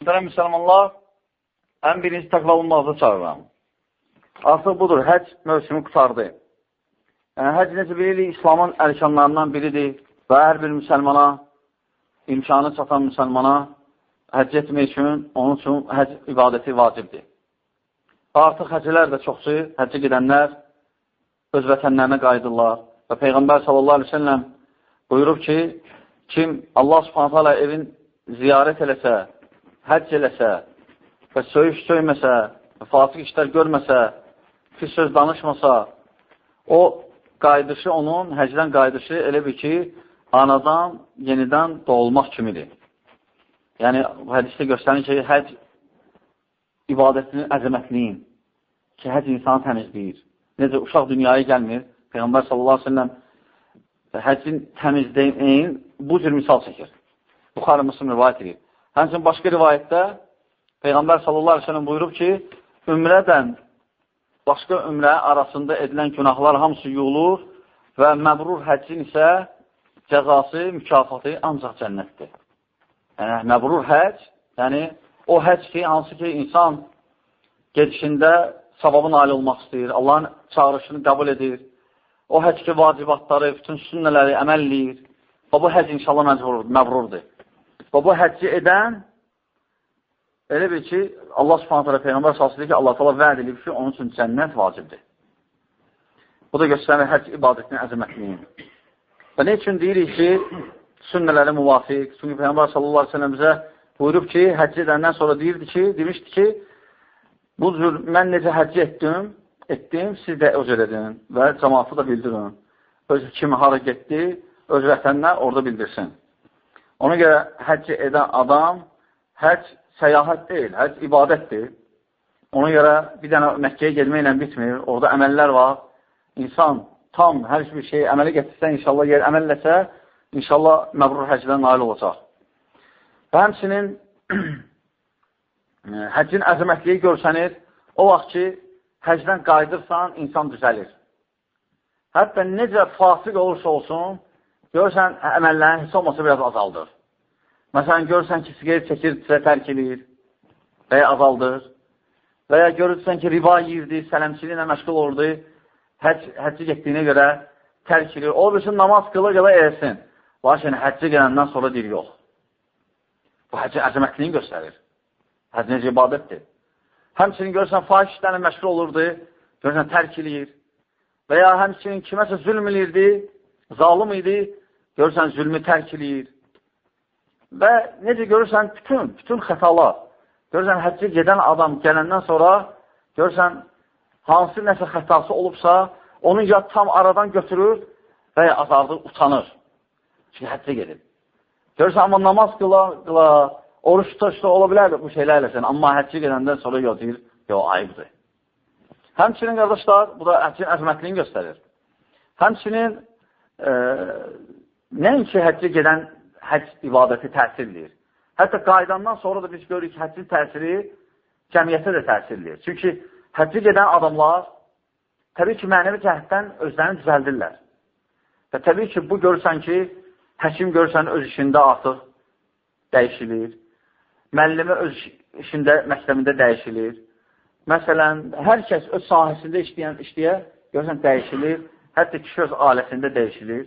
Möhtərəm müsəlmanlar, ən birinci təqva olmaqda çağırıram. Artıq budur, həcc mövsümü qurtardı. Yəni, həcc necə bilirik, İslamın ərkanlarından biridir və hər bir müsəlmana, imkanı çatan müsəlmana həcc etmək üçün, onun üçün həcc ibadəti vacibdir. Artıq həccilər də çoxdur, həccə gedənlər öz vətənlərinə qayıdırlar və Peyğəmbər sallallahu aleyhi ve sellem buyurub ki, kim Allah subhanətə alə evin ziyarət eləsə, həcc eləsə və söyüş söyməsə, fasıq işlər görməsə, pis söz danışmasa, o qayıdışı onun, həcdən qayıdışı elə bir ki, anadan yenidən doğulmaq kimidir. Yəni, bu hədisdə göstərir ki, həcc ibadətinin əzəmətliyin, ki, həcc insanı təmizləyir. Necə uşaq dünyaya gəlmir, Peyğəmbər sallallahu aleyhi ve sellem həccin təmizləyin bu cür misal çəkir. Buxarı Müslim rivayət edir. Həmçinin başqa rivayətdə Peyğəmbər sallallahu aleyhi ve sellem buyurub ki, ümrədən başqa ümrə arasında edilən günahlar hamısı yuyulur və məbrur həccin isə cəzası, mükafatı ancaq cənnətdir. Yəni, məbrur həcc, yəni o həcc ki, hansı ki, insan gedişində savabı nail olmaq istəyir, Allahın çağırışını qəbul edir, o həcc ki, vacibatları, bütün sünnələri əməl eləyir və bu həcc inşallah məbrurdur. Və bu həcci edən elə bil ki, Allah subhanət hələ Peyğəmbər sallallahu ki, Allah təala vəd edib ki, onun üçün cənnət vacibdir. Bu da göstərir həcc ibadətinin əzəmətliyini. Və nə üçün deyirik ki, sünnələrə müvafiq? Çünki Peyğəmbər sallallahu aleyhi ve sellem bizə buyurub ki, həcc edəndən sonra deyirdi ki, demişdi ki, bu cür mən necə həcc etdim, siz də o cür edin və cəmaatı da bildirin. Öz kimi hara getdi, öz vətəninə orada bildirsin. Ona görə həcc edən adam, həcc səyahət deyil, həcc ibadətdir. Ona görə bir dənə Məkkəyə getməklə bitmir, orada əməllər var. İnsan tam hər bir şeyi əmələ getirsə, inşallah yer əməlləsə, inşallah məbrur həccdən nail olacaq. Və həmçinin həccin əzəmətliyi görsənir, o vaxt ki, həccdən qayıdırsan, insan düzəlir. Hətta necə fasıq olursa olsun, görürsən, əməllərin heç olmasa biraz azaldır. Məsələn, görürsən ki, sigaret çəkir, tərk eləyir və ya azaldır. Və ya görürsən ki, riba yiyirdi, sələmçiliklə məşğul olurdu, həccə getdiyinə görə tərk eləyir. O bilsin, namaz qıla-qıla eləsin. Lakin həccə gələndən sonra deyir, yox. Bu həccə əzəmətliyini göstərir. Həcc necə ibadətdir. Həmçinin görürsən, fahiş işlərlə məşğul olurdu, görürsən, tərk eləyir. Və ya həmçinin kiməsə zülm eləyirdi, zalım idi, görürsən, zülmü tərk eləyir. Və necə görürsən, bütün xətalar, görürsən, həccə gedən adam gələndən sonra, görürsən, hansı nəsə xətası olubsa, onu ya tam aradan götürür və ya azaldır, utanır. Çünki həccə gedib. Görürsən, amma namaz qıla, oruç tutar, ola bilər bu şeylər eləsən, amma həccə gedəndən sonra yox, deyir, yox, ayıbdır. Həmçinin, qardaşlar, bu da həccin əzmətliyini göstərir. Həmçinin, nəinki həccə gedən həcc ibadəti təsir eləyir. Hətta qayıdandan sonra da biz görürük ki, həccin təsiri cəmiyyətə də təsir eləyir. Çünki həccə gedən adamlar təbii ki, mənəvi cəhətdən özlərini düzəldirlər. Və təbii ki, bu görürsən ki, həkim görürsən öz işində artıq dəyişilir. Müəllimi öz işində, məktəbində dəyişilir. Məsələn, hər kəs öz sahəsində işləyə, görürsən dəyişilir. Hətta kişi öz ailəsində dəyişilir.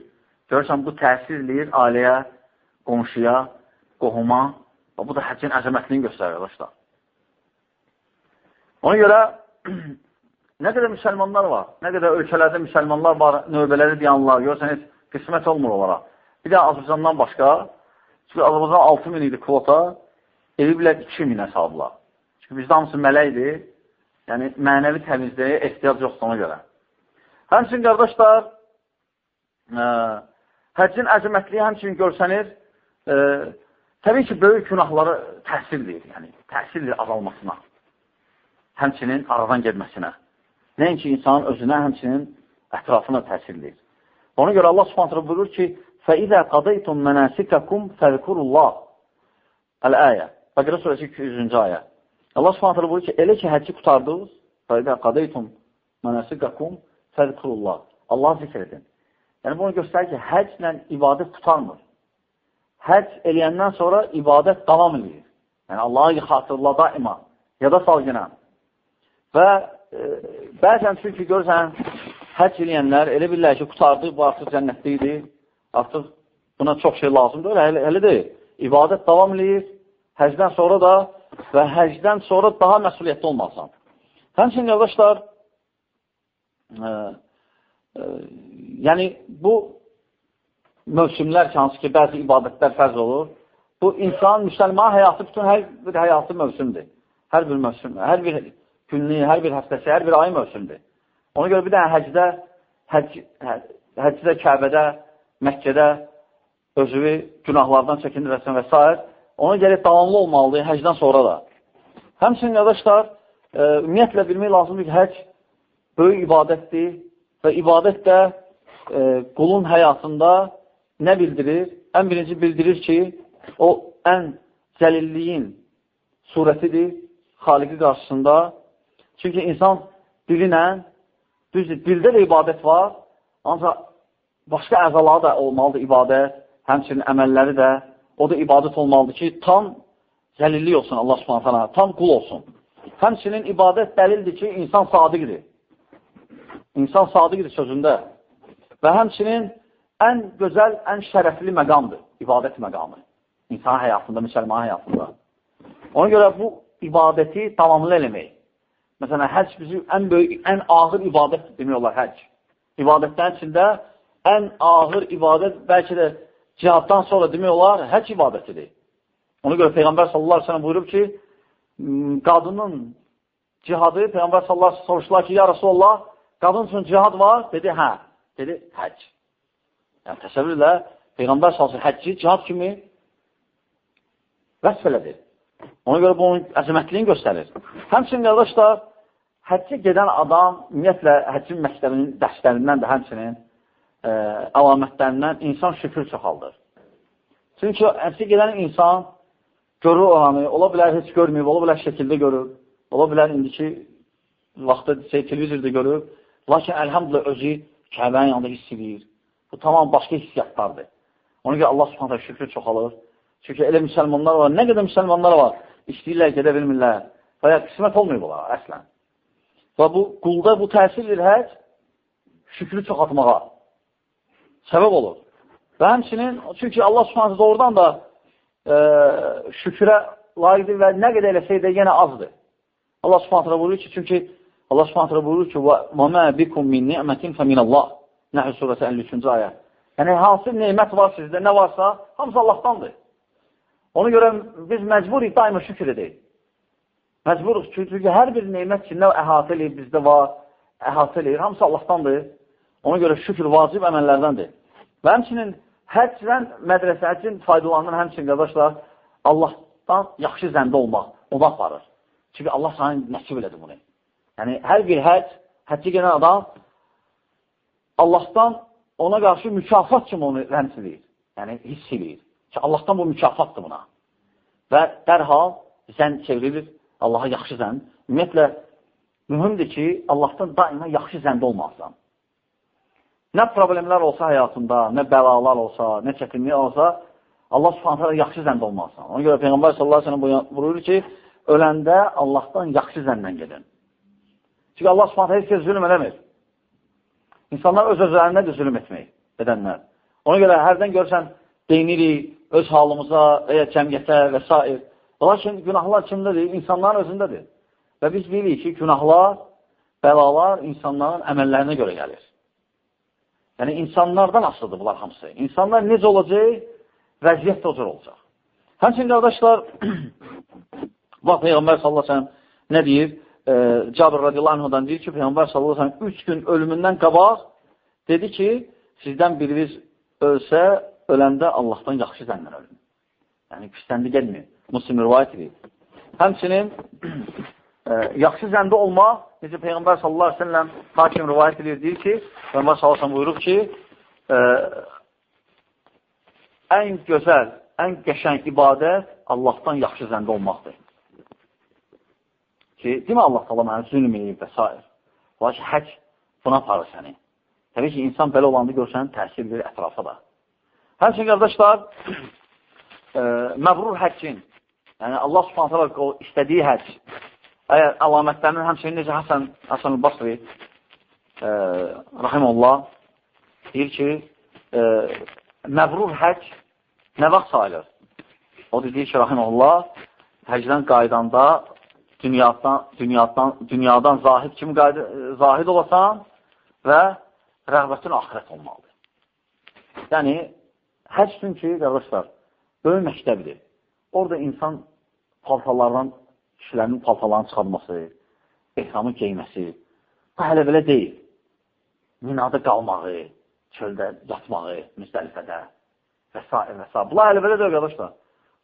Görürsən, bu təsir eləyir ailəyə, qonşuya, qohuma. Və bu da həccin əzəmətliyini göstərir, arkadaşlar. Ona görə nə qədər müsəlmanlar var, nə qədər ölkələrdə müsəlmanlar var, növbələri dayanırlar, görürsən, heç qismət olmur onlara. Bir də Azərbaycandan başqa, çünki Azərbaycan 6.000 idi kvota, eləyiblər 2.000-ə saldılar. Çünki bizdə hamısı mələkdir, yəni mənəvi təmizliyə ehtiyac yoxdur ona görə. Həmçinin, qardaşlar, həccin əzəmətliyi həmçinin görsənir, təbii ki, böyük günahları təsir eləyir, yəni təsir eləyir azalmasına, həmçinin aradan gedməsinə. Nəinki insanın özünə, həmçinin ətrafına təsir eləyir. Ona görə Allah subhanət hala buyurur ki, فَإِذَا قَضَيْتُمْ مَنَاسِكَكُمْ فَذْكُرُوا اللّٰهِ Əl-Əyə. Bəqərə surəsi 200-cü ayə. Allah subhanət hala buyurur ki, elə ki, həcci qutardınız, فَإِذَا قَضَيْتُمْ مَنَاسِكَكُمْ فَذْكُرُوا اللّٰهِ Allahı zikr edin. Yəni, bunu göstərir ki, həcclə ibadət qutarmır. Həcc eləyəndən sonra ibadət davam edir. Yəni, Allahı xatırla daima, yada sal yenə. Və bəzən çünki görürsən, həcc eləyənlər elə bilirlər ki, qurtardı, bu artıq cənnətdə idi, artıq buna çox şey lazımdır. Elə deyil. İbadət davam eləyir, həcdən sonra da və həcdən sonra daha məsuliyyətli olmalısan. Həmçinin, qardaşlar, yəni bu mövsümlər ki, hansı ki, bəzi ibadətlər fərz olur, bu insan, müsəlman həyatı, bütün hər bir həyatı mövsümdür. Hər bir mövsüm, hər bir günlüyü, hər bir həftəsi, hər bir ayı mövsümdür. Ona görə bir dənə həcdə, Kəbədə, Məkkədə özünü günahlardan çəkindirəsən və s. Ona görə davamlı olmalıdır həcdən sonra da. Həmçinin, qardaşlar, ümumiyyətlə bilmək lazımdır ki, həcc böyük ibadətdir və ibadət də qulun həyatında nə bildirir? Ən birinci bildirir ki, o ən zəlilliyin surətidir Xaliqi qarşısında. Çünki insan dili ilə, düzdür, dildə də ibadət var, ancaq başqa əzaları da olmalıdır ibadət, həmçinin əməlləri də, o da ibadət olmalıdır ki, tam zəlillik olsun Allah Subhanahu taala, tam qul olsun. Həmçinin ibadət dəlildir ki, insan sadiqdir. İnsan sadiqdir sözündə. Və həmçinin ən gözəl, ən şərəfli məqamdır, ibadət məqamı. İnsan həyatında, müsəlman həyatında. Ona görə bu ibadəti davamlı eləmək. Məsələn, həcc bizim ən böyük, ən ağır ibadət demək olar həcc. İbadətlərin içində ən ağır ibadət, bəlkə də cihaddan sonra demək olar, həcc ibadətidir. Ona görə Peyğəmbər sallallahu əleyhi və səlləm buyurub ki, qadının cihadı, Peyğəmbər sallallahu əleyhi və səlləm soruşdular ki, ya Rasulullah, qadın üçün cihad var? Dedi, hə. Dedi, həcc. Yəni, təsəvvür elə, Peyğəmbər sallallahu əleyhi və səlləm həcci cihad kimi vəsf elədi. Ona görə bu onun əzəmətliyini göstərir. Həmçinin, qardaşlar, həccə gedən adam, ümumiyyətlə, həccin məktəbinin dərslərindən də həmçinin əlamətlərindən insan şükür çoxaldır. Çünki həccə gedən insan görür oranı, ola bilər heç görməyib, ola bilər şəkildə görür, ola bilər indiki vaxtda televizorda görür, lakin əlhamdülillah özü Kəbənin yanında hiss edir. Bu tamam başqa hissiyatlardır. Ona görə Allah Subhanahu taala şükrü çoxalır. Çünki elə müsəlmanlar var, nə qədər müsəlmanlar var, istəyirlər, gedə bilmirlər və ya qismət olmuyor bunlara əslən. Və bu qulda bu təsir edir həcc şükrü çoxaltmağa səbəb olur. Və həmçinin, çünki Allah Subhanahu doğrudan da şükrə layiqdir və nə qədər eləsək də yenə azdır. Allah Subhanahu buyurur ki, çünki Allah Subhanahu buyurur ki, "Və mə bikum min ni'mətin fəminallah." Nəhl surəsi 53-cü ayə. Yəni hansı nemət var sizdə, nə varsa, hamısı Allahdandır. Ona görə biz məcburuq daima şükür edək. Məcburuq, çünki hər bir nemət ki, nə əhatə eləyir, bizdə var, əhatə eləyir, hamısı Allahdandır. Ona görə şükür vacib əməllərdəndir. Və həmçinin həccdən, mədrəsə, həccin faydalanır həmçinin, qardaşlar, Allahdan yaxşı zəndə olmaq, ona aparır. Çünki Allah sana nəsib elədi bunu. Yəni, hər bir həcc, həccə gedən adam Allahdan ona qarşı mükafat kimi onu rəmz eləyir. Yəni, hiss eləyir ki, Allahdan bu mükafatdır buna. Və dərhal zənn çevrilir, Allaha yaxşı zənn. Ümumiyyətlə, mühümdür ki, Allahdan daima yaxşı zəndə olmalısan. Nə problemlər olsa həyatında, nə bəlalar olsa, nə çətinlik olsa, Allah Subhanahu taala yaxşı zəndə olmalısan. Ona görə Peyğəmbər sallallahu əleyhi və səlləm buyurur ki, öləndə Allahdan yaxşı zənnlə gedin. Çünki Allah Subhanahu taala heç kəs zülm eləmir. İnsanlar öz-özlərinə də zülm etmək edənlər. Ona görə hərdən görsən, deyinirik öz halımıza və ya cəmiyyətə və s. Lakin günahlar kimdədir? İnsanların özündədir. Və biz bilirik ki, günahlar, bəlalar insanların əməllərinə görə gəlir. Yəni, insanlardan asılıdır bunlar hamısı. İnsanlar necə olacaq, vəziyyət də o cür olacaq. Həmçinin, qardaşlar, bax, Peyğəmbər sallallahu əleyhi və səlləm nə deyir? Cabir radiyallahu anhudan deyir ki, Peyğəmbər sallallahu əleyhi və səlləm 3 gün ölümündən qabaq dedi ki, sizdən biriniz ölsə, öləndə Allahdan yaxşı zənnlə ölün. Yəni, pisləndi gəlmir. Müslim rivayət edir. Həmçinin, yaxşı zəndə olmaq, necə Peyğəmbər sallallahu əleyhi və səlləm hakim rivayət edir, deyir ki, Peyğəmbər sallallahu əleyhi və səlləm buyurub ki, ən gözəl, ən qəşəng ibadət Allahdan yaxşı zəndə olmaqdır. Ki, demə Allah təala mənə zülm eləyib və s. Lakin həcc buna aparır səni. Təbii ki, insan belə olanda görsən, təsir verir ətrafa da. Həmçinin, qardaşlar, məbrur həccin, Yəni Allah Subhanahu taala istədiyi həcc, əgər əlamətlərinin həmçinin necə Həsən Basri rahimehullah deyir ki, məbrur həcc nə vaxt sayılır? O deyir ki, rahimehullah, həcdən qayıdanda dünyadan zahid kimi zahid olasan və rəğbətin axirət olmalıdır. Yəni, həcc çünki, qardaşlar, böyük məktəbdir. Orada insan paltarlardan, kişilərinin paltarlarını çıxartması, ehramı geyməsi, bu hələ belə deyil. Minada qalmağı, çöldə yatmağı, Müzdəlifədə və s. və s. Bunlar hələ belə deyil, qardaşlar.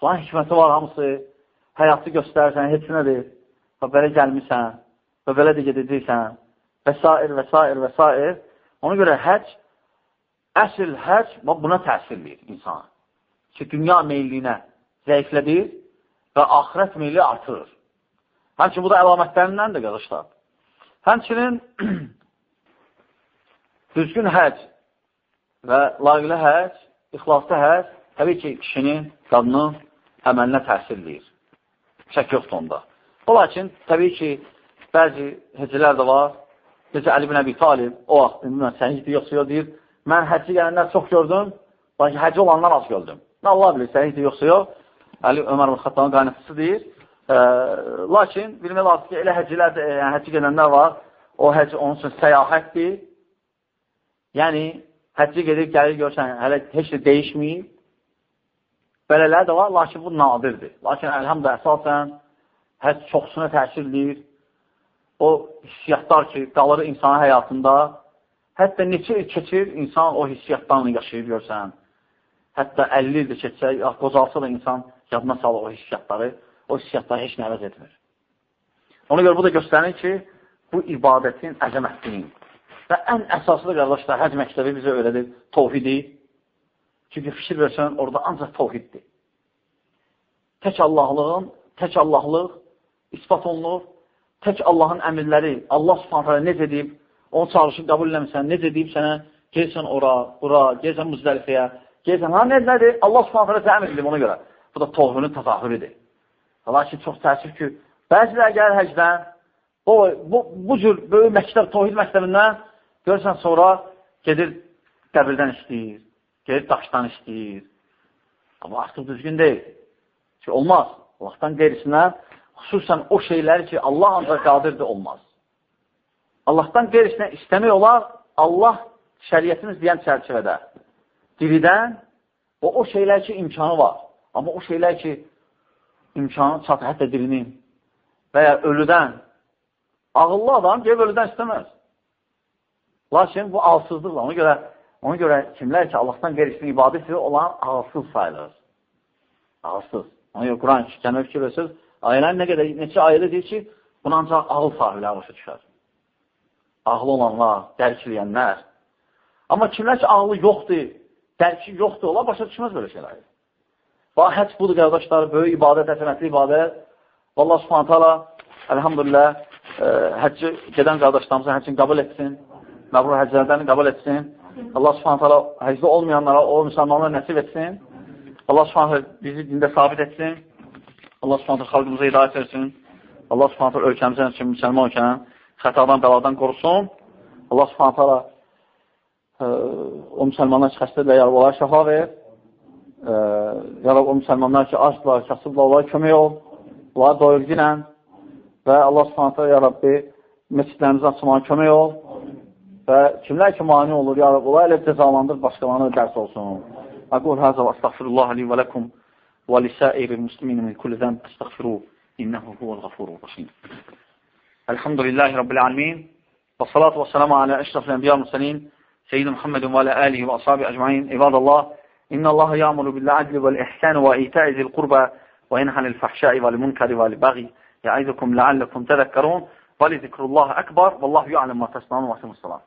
Bunların hikməti var hamısı, həyatı göstərirsən, heç nədir. Və belə gəlmirsən, və belə də gedəcəksən və s. və s. və s. Ona görə həcc, əsl həcc buna təsir eləyir insana. Ki, dünya meylliyinə zəiflədir və axirət meyli artırır. Həmçinin bu da əlamətlərindəndir, qardaşlar. Həmçinin düzgün həcc və layiqli həcc, ixlaslı həcc təbii ki, kişinin, qadının əməlinə təsir eləyir. Şək yoxdur onda. O lakin, təbii ki, bəzi həcilər də var. Necə Əli bin Əbi Talib, o vaxt, bilmirəm, səhihdir yoxsa yox, deyir, mən həcci gələnlər çox gördüm, lakin həcci olanlar az gördüm. Allah bilir, səhihdir yoxsa yox. Əli Ömər bin Xattabın qaynatısı deyir. Lakin, bilmək lazım ki, elə həccilər, yəni, həcci gedənlər var, o həcc onun üçün səyahətdir. Yəni, həcci gedir, gəlir, görsən, hələ heç də dəyişməyib. Belələr də var, lakin bu nadirdir. Lakin, əlhamdülillah, əsasən, həcc çoxsuna təsir eləyir. O hissiyatlar ki, qalır insanın həyatında. Hətta neçə il keçir, insan o hissiyatlarla yaşayır, görsən. Hətta 50 il də keçsə, qocalsa da insan yadına salır o hissiyatları. O hissiyatları heç nə əvəz etmir. Ona görə bu da göstərir ki, bu ibadətin əzəmətliyini. Və ən əsası da, qardaşlar, həcc məktəbi bizə öyrədir tovhidi. Çünki fikir versən, orada ancaq tovhiddir. Tək Allahlığın, tək Allahlıq isbat olunur. Tək Allahın əmirləri, Allah Subhanahu taala necə deyib, onun çağırışını qəbul eləmirsən, necə deyib sənə, gelsən ora, bura, gelsən Müzdəlifəyə, gelsən, ha, nədir? Allah Subhanahu taala əmr edib ona görə. Bu da tovhidin təzahürüdür. Lakin çox təəssüf ki, bəzilər gəlir həcdən, bu cür böyük məktəb, tovhid məktəbindən görürsən, sonra gedir qəbirdən istəyir, gedir daşdan istəyir. Amma artıq düzgün deyil. Ki, olmaz. Allahdan qeyrisinə, xüsusən o şeyləri ki, Allah ancaq qadirdir, olmaz. Allahdan qeyrisinə istəmək olar, Allah şəriətimiz deyən çərçivədə. Diridən və o şeylər ki, imkanı var. Amma o şeylər ki, imkanı çatır, hətta dirinin və ya ölüdən. Ağıllı adam gəlib ölüdən istəməz. Lakin bu ağılsızlıqla, ona görə kimlər ki, Allahdan qeyrisini ibadət edir, olan ağılsız sayılır. Ağılsız. Ona görə Quran kəlimə fikir verirsiniz, ayələrin nə qədər, neçə ayədə deyir ki, bunu ancaq ağıl sahibləri başa düşər. Ağlı olanlar, dərk eləyənlər. Amma kimlər ki, ağlı yoxdur, dərki yoxdur, onlar başa düşməz belə şeyləri. Bax, həcc budur, qardaşlar, böyük ibadət, əzəmətli ibadət. Allah Subhanahu taala, əlhamdülillah, həcci gedən qardaşlarımızın həccini qəbul etsin, məbrur həclərdən qəbul etsin. Allah Subhanahu taala həcdə olmayanlara o müsəlmanlara nəsib etsin. Allah Subhanahu taala bizi dində sabit etsin. Allah Subhanahu taala xalqımıza hidayət versin. Allah Subhanahu taala ölkəmizə, müsəlman ölkənin xətadan, bəladan qorusun. Allah Subhanahu taala o müsəlmanlar ki, xəstədirlər, ya Rabbi, onlara şəfa ver. Ya Rabbi, o müsəlmanlar ki, acdırlar, kasıblar, onlara kömək ol, onlara doyurcu ilə və Allah Subhanahu taala, ya Rabbi, məscidlərimizi açmağa kömək ol və kimlər ki, mane olur, ya Rabbi, onlara elə cəzalandır, başqalarına dərs olsun. Aqul həzə və əstəğfirullah li və ləkum və lisairil muslimin min kulli zənb əstəğfiruhu innehu huvel ğafurur rahim. Elhamdülillahi Rabbil alemin və salatu və selamu alə əşrafil enbiya mursalin Seyyidina Muhammedin və alə alihi və ashabi ecmain. İbadallah, İnna Allaha ya'muru bil adli vel ihsani ve ita'i zil qurba ve yenha anil fahşai vel munkari vel baghi ya'izukum la'allakum tezekkerun ve li zikrullah ekber vallahu ya'lem ma tasnaun ve aqimus salat.